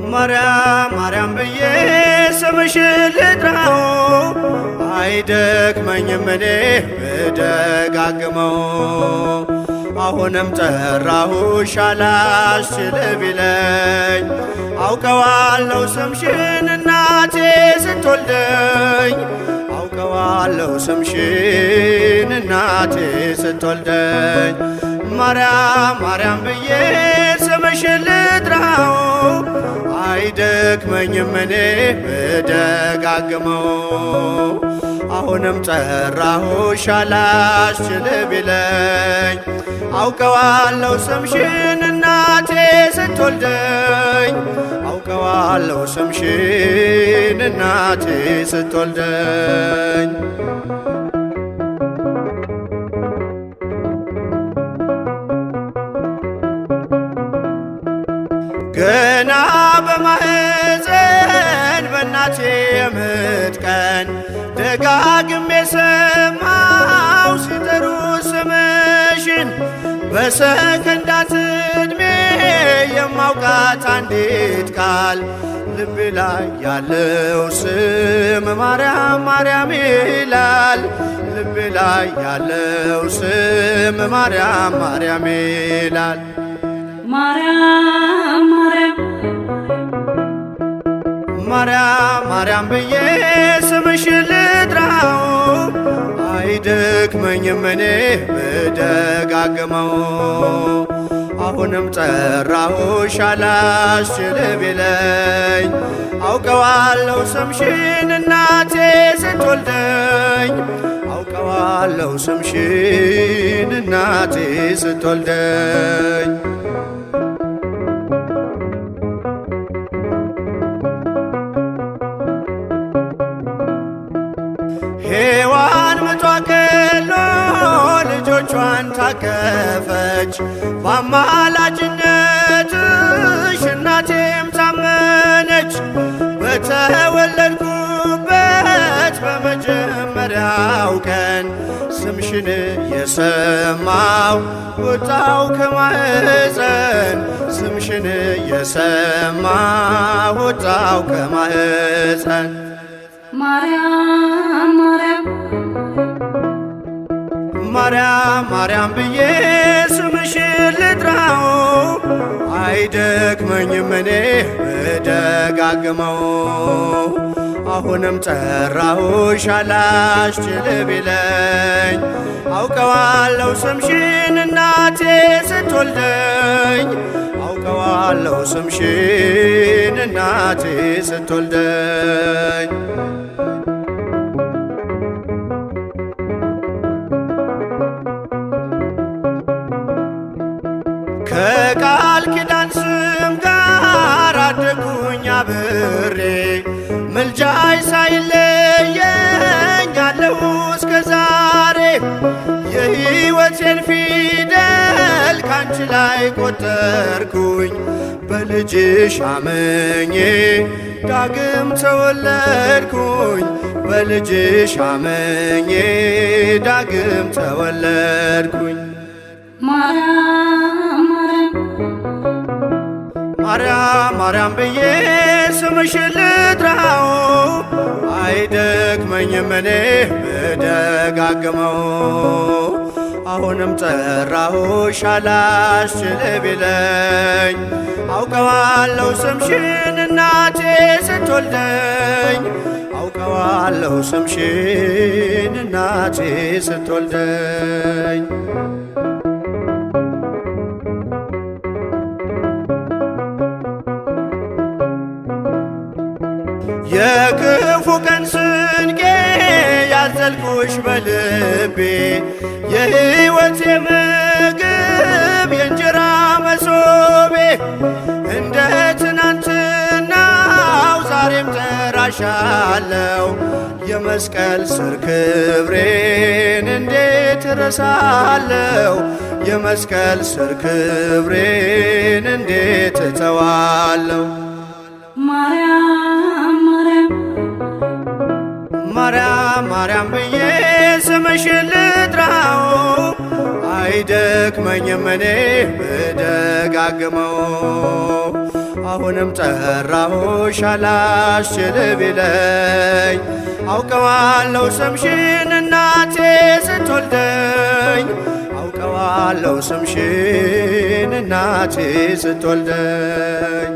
ማርያም ማርያም ብዬ ስምሽን ልጥራው አይደክመኝም እኔ ብደጋግመው። አሁንም ጠራሁሽ አላስችል ቢለኝ አውቀዋለሁ ስምሽን እናቴ ስትወልደኝ፣ አውቀዋለሁ ስምሽን እናቴ ስትወልደኝ። ማርያም ማርያም ብዬ ስምሽን ልጥራው አይደክመኝም እኔ ብደጋግመው። አሁንም ጠራሁሽ አላስችል ቢለኝ አውቀዋለሁ ስምሽን እናቴ ስትወልደኝ፣ አውቀዋለሁ ስምሽን እናቴ ስትወልደኝ። ገና በማህፀን በእናቴ የምጥ ቀን ደጋግሜ ሰማው ሲጠሩ ስምሽን፣ በሰከንዳት ዕድሜ የማውቃት አንዲት ቃል ልቤ ላይ ያለው ስም ማርያም ማርያም ይላል። ልቤ ላይ ያለው ስም ማርያም ማርያም ይላል። ማርያም ማርያም ማርያም ማርያም ብዬ ስምሽን ልጥራው አይደክመኝም እኔ ብደጋግመው። አሁንም ጠራሁሽ አላስችል ቢለኝ አውቀዋለሁ ስምሽን እናቴ ስትወልደኝ፣ አውቀዋለሁ ስምሽን እናቴ ስትወልደኝ። ሔዋን ምጧ ቀሎ ልጆቿን ታቀፈች፣ በአማላጅነትሽ እናቴም ታመነች። በተወለድኩበት በመጀመሪያው ቀን ስምሽን የሰማው ወጣው ከማህፀን፣ ስምሽን የሰማው ወጣው ከማህፀን። ማርያም ማርያም ማርያም ማርያም ብዬ ስምሽን ልጥራው አይደክመኝም እኔ ብደጋግመው። አሁንም ጠራሁሽ አላስችል ቢለኝ አውቀዋለሁ ስምሽን እናቴ ስትወልደኝ፣ አውቀዋለሁ ስምሽን እናቴ ስትወልደኝ። ከቃል ኪዳን ስም ጋር አደጉኝ አብሬ፣ ምልጃይ ሳይለየኝ አለሁ እስከ ዛሬ። የሕይወቴን ፊደል ካንቺ ላይ ቆጠርኩኝ፣ በልጅሽ አምኜ ዳግም ተወለድኩኝ፣ በልጅሽ አምኜ ዳግም ተወለድኩኝ። ማርያም ማርያም ማርያም ማርያም ብዬ ስምሽን ልጥራው አይደክመኝም እኔ ብደጋግመው። አሁንም ጠራሁሽ አላስችል ቢለኝ አውቀዋለሁ ስምሽን እናቴ ስትወልደኝ፣ አውቀዋለሁ ስምሽን እናቴ ስትወልደኝ። የክፉ ቀን ስንቄ ያዘልኩሽ በልቤ፣ የሕይወቴ ምግብ የእንጀራ መሶቤ፣ እንደ ትናንትናው ዛሬም ጠራሻለሁ። ጠራሻለው? የመስቀል ስር ክብሬን እንዴት እረሳለሁ? የመስቀል ስር ክብሬን እንዴት እተዋለሁ? ማርያም ማርያም ማርያም ማርያም ብዬ ስምሽን ልጥራው አይደክመኝም እኔ ብደጋግመው። አሁንም ጠራሁሽ አላስችል ቢለኝ አውቀዋለሁ ስምሽን እናቴ ስትወልደኝ፣ አውቀዋለሁ ስምሽን እናቴ ስትወልደኝ።